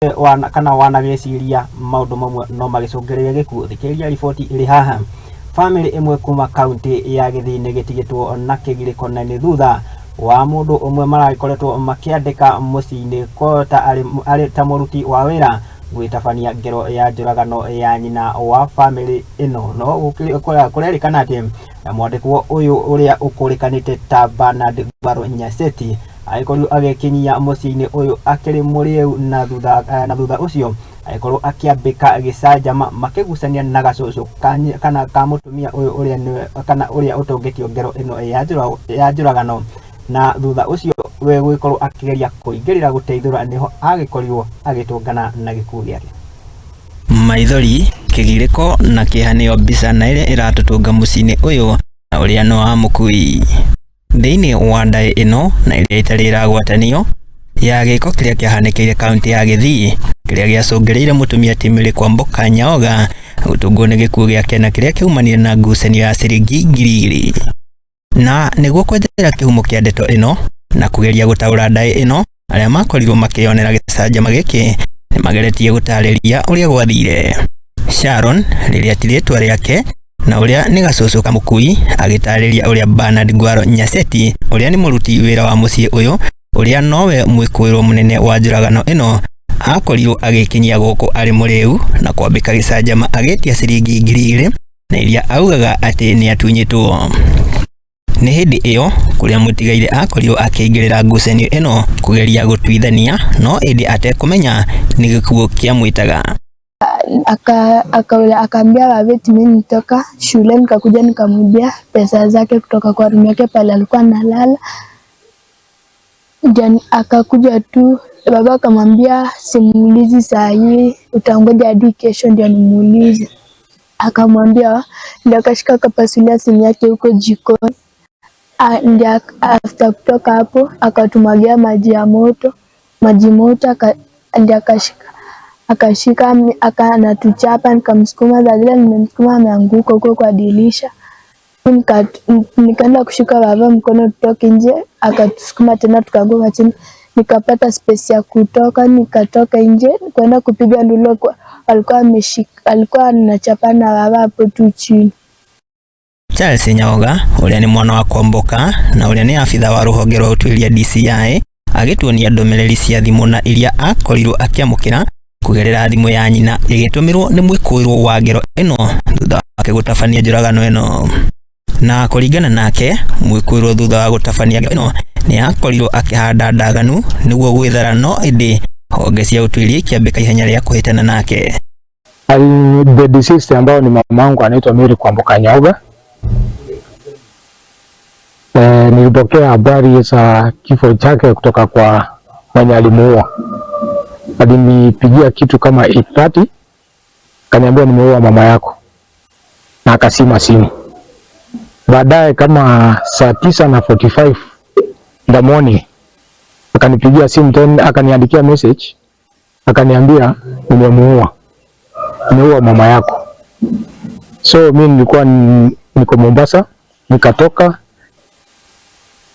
Kana wanagĩciria maũndũ mamwe no magĩcũngĩrĩrie gĩkuũ. Thikĩrĩria riboti ĩrĩ haha. Bamĩrĩ ĩmwe kuma kaunti ya Gĩthii nĩ gĩtigĩtwo na kĩgirĩko na nĩ thutha wa mũndũ ũmwe maragĩkoretwo makĩandĩka mũciĩ-inĩ ko ta arĩ ta mũruti wa wĩra gwĩtabania ngero ya njũragano ya nyina wa bamĩrĩ ĩno. No kũrerĩkana atĩ mwandĩkwo ũyũ ũrĩa ũkũrĩkanĩte ta Bernard Gwaro Nyaseti agĩkorirwo agĩkinyia mũciĩ-inĩ ũyũ akĩrĩ mũrĩu na thutha ũcio agĩkorwo akĩambĩka gĩcanjama makĩgucania na gacũcũ kana ka mũtumia ũyũ ũrĩa nĩwe kana ũrĩa ũtũngĩtio ngero ĩno ya njũragano, na thutha ũcio we gũgĩkorwo akĩgeria kũingĩrĩra gũteithũra nĩho agĩkorirwo agĩtũngana na gĩkuũ gĩake. Maithori, kĩgirĩko na kĩeha nĩyo mbica na ĩrĩa ĩratũtũnga mũciĩ-inĩ ũyũ na ũrĩa nĩ wa mũkui. Thĩinĩ wa ndaĩ ĩno na ĩrĩa ĩtarĩ ĩragwatanio ya gĩko kĩrĩa kĩahanĩkĩire kaunti ya Gĩthii, kĩrĩa gĩacũngĩrĩirie mũtumia ti Mary Kwamboka Nyaoga gũtũngwo nĩ gĩkuũ gĩake na kĩrĩa kĩaumanire na ngucanio ya ciringi 2000. Na nĩguo kwethera kĩhumo kĩa ndeto ĩno na kũgeria gũtaũra ndaĩ ĩno, arĩa makorirwo makĩyonera gĩcanjama gĩkĩ nĩ mageretie gũtarĩria ũrĩa gwathire. Sharon, rĩrĩa ti rĩtwa rĩake na ũrĩa nĩ gacũcũ ka mũkui, agĩtarĩria ũrĩa Bernard Gwaro Nyaseti, ũrĩa nĩ mũruti wĩra wa mũciĩ ũyũ, ũrĩa nowe mwĩkũĩrwo mũnene wa njũragano ĩno, akorirwo agĩkinyia gũkũ arĩ mũrĩu na kwambĩka gĩcanjama agĩtia ciringi 2000 na iria augaga atĩ nĩ atunyĩtwo. Nĩ hĩndĩ ĩyo kũrĩa mũtigaire akorirwo akĩingĩrĩra ngucanio ĩno kũgeria gũtuithania, no ĩndĩ atekũmenya nĩ gĩkuũ kĩamwĩtaga. Akaambia Waveti mimi nitoka shule, nikakuja nikamwibia pesa zake kutoka kwa room yake pale alikuwa analala. Ndio akakuja tu baba akamwambia simuulizi saa hii, utangoja hadi kesho ndio nimuulize. Akamwambia, ndio akashika akapasulia simu yake huko jikoni. Ndio after kutoka hapo akatumwagia maji ya moto, maji moto, ndio akashika anatuchapa, nikamsukuma. Saa zile nimemsukuma ameanguka huko kwa dirisha. Nikaenda kushika baba mkono tutoke nje, akatusukuma tena tukaanguka chini. Nikapata space ya kutoka, nikatoka nje kwenda kupiga nduru, alikuwa anachapana baba hapo tu chini. Charles Nyaoga, ũrĩa nĩ mwana wa Kwamboka na ũrĩa nĩ abitha wa rũhonge rwa ũtuĩria DCI, agĩtuonia ndũmĩrĩri cia thimũ na iria akorirwo akĩamũkĩra kũgerera thimũ ya nyina ĩgĩtũmĩrwo nĩ mwĩkũĩrwo wa ngero ĩno thutha wake gũtabania njũragano ĩno. Na kũringana nake, mwĩkũĩrwo thutha wa gũtabania ngero ĩno nĩ akorirwo akĩhanda ndaganu nĩguo gwĩthara, no ĩndĩ honge cia ũtuĩria ikĩambĩka ihenya rĩa kũhĩtana nake. The deceased ambao ni mamangu anaitwa Mary Kwamboka Nyaoga. Nilipokea habari za kifo chake kutoka kwa mwenye alimuua. Alinipigia kitu kama 8:30, akaniambia nimeua mama yako, na akazima simu. Baadaye kama saa 9 na 45 in the morning akanipigia simu tena, akaniandikia message, akaniambia nimemuua, nimeua mama yako. So mi nilikuwa niko Mombasa, nikatoka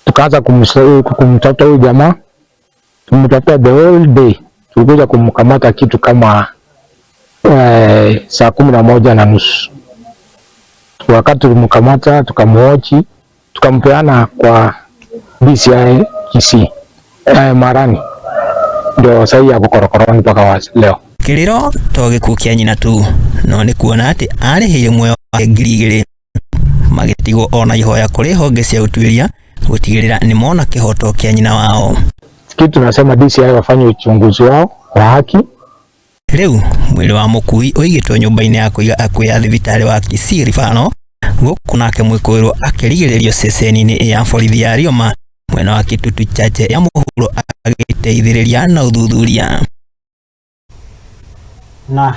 tukaanza kumtafuta huyu jamaa, tumtafuta the whole day, tulikuja kumkamata kitu kama saa 11:30. Wakati tulimkamata tukamhoji, tukampeana kwa DCI Kisii, Marani, ndio sahii yako korokoroni mpaka wa leo. Kĩrĩro to gĩkuũ kĩa nyina tu, no nĩ kuona atĩ arĩhĩire muoyo wake 2000, magĩtigwo ona ihoya kũrĩ honge cia ũtuĩria gũtigĩrĩra nĩ mona kĩhoto kĩa nyina wao. Kitu tunasema DCI wafanye uchunguzi wao wa haki. Rĩu mwĩrĩ wa mũkui ũigĩtwo nyũmba-inĩ ya kũiga akuũ ya thibitarĩ wa Kisii Referral, gũkũ nake mwĩkũĩrwo akĩrigĩrĩrio ceceni-inĩ ya borithi ya Rioma mwena wa Kitutu Chache ya mũhuro agĩteithĩrĩria na ũthuthuria. Na